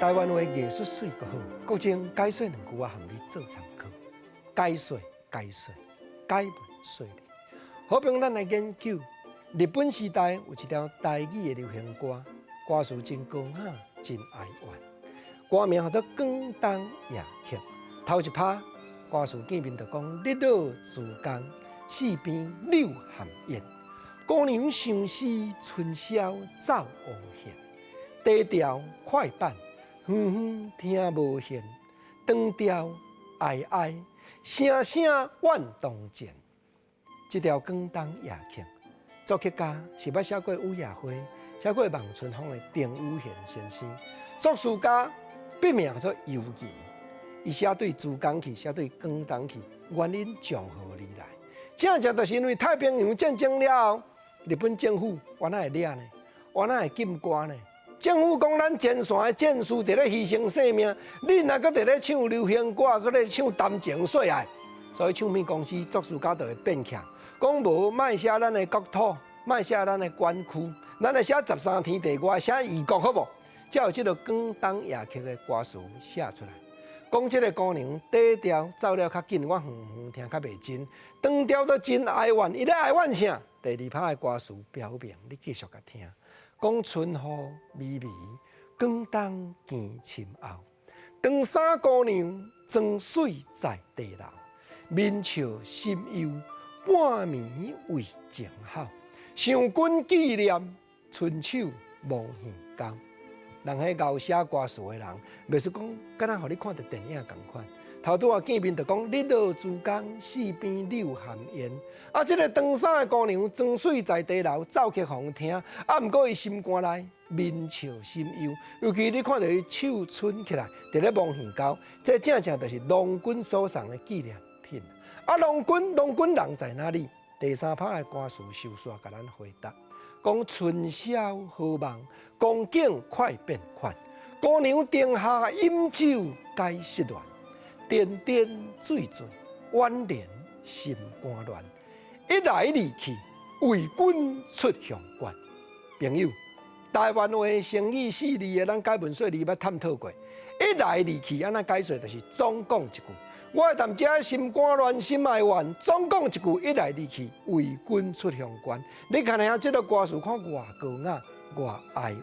台灣話藝術媠閣好，國政解說兩句我含你做參考。解說解說解文說理，好比咱來研究日本時代有一條台語的流行歌，歌詞真高雅，真哀怨，歌名叫做《廣東夜曲》。頭一拍歌詞見面就講：日落珠江，四邊柳含煙，姑娘相思春宵走烏線，低調快板。遠遠聽無限，長調哀哀，聲聲怨當前。這條廣東夜曲，作曲家是捌寫過《雨夜花》、寫過《望春風》的鄧雨賢先生。作詞家筆名叫做游吟，伊寫對珠江去，寫對廣東去，原因從何而來？正正就是因為太平洋戰爭了後，日本政府原來會掠呢？原來會禁歌呢？政府講咱前線的戰士佇咧犧牲性命，恁若閣佇咧唱流行歌，閣咧唱談情說愛，所以唱片公司作詞家就會變強，講無莫寫咱的國土，莫寫咱的管區，咱來寫十三天地外，寫異國好無？才有這个廣東夜曲的歌詞寫出來。講這个姑娘短調走了較緊，我遠遠聽較袂真；長調都真哀怨，伊咧哀怨啥？第二拍的歌詞表明，你繼續共聽。講春雨微微，廣東更深厚。長衫姑娘妝媠在茶樓，面笑心憂，半暝為情好。想君紀念，伸手摸耳溝。人彼𠢕寫歌詞的人，袂輸講，敢若予你看著電影仝款。頭拄仔見面就講，日落珠江，四邊柳含煙。啊，這个長衫的姑娘妝媠在茶樓，奏曲予人聽。啊，毋過伊心肝內面笑心憂，尤其你看著伊手伸起來，佇咧摸耳溝，這正正就是郎君所送的紀念品。啊，郎君，郎君人在哪裡？第三拍的歌詞收煞共咱回答，講春宵好夢，光景快變款。姑娘燈下飲酒解失戀。顛顛醉醉，婉憐心肝亂。一來二去，為君出雄關。朋友，台灣話成語四字的，咱解文說理捌探討過。一來二去，按怎解說？就是總講一句。我會踮遮心肝亂，心哀怨，總講一句，一來二去，為君出雄關。你看下這个歌詞，看偌高雅，偌哀怨。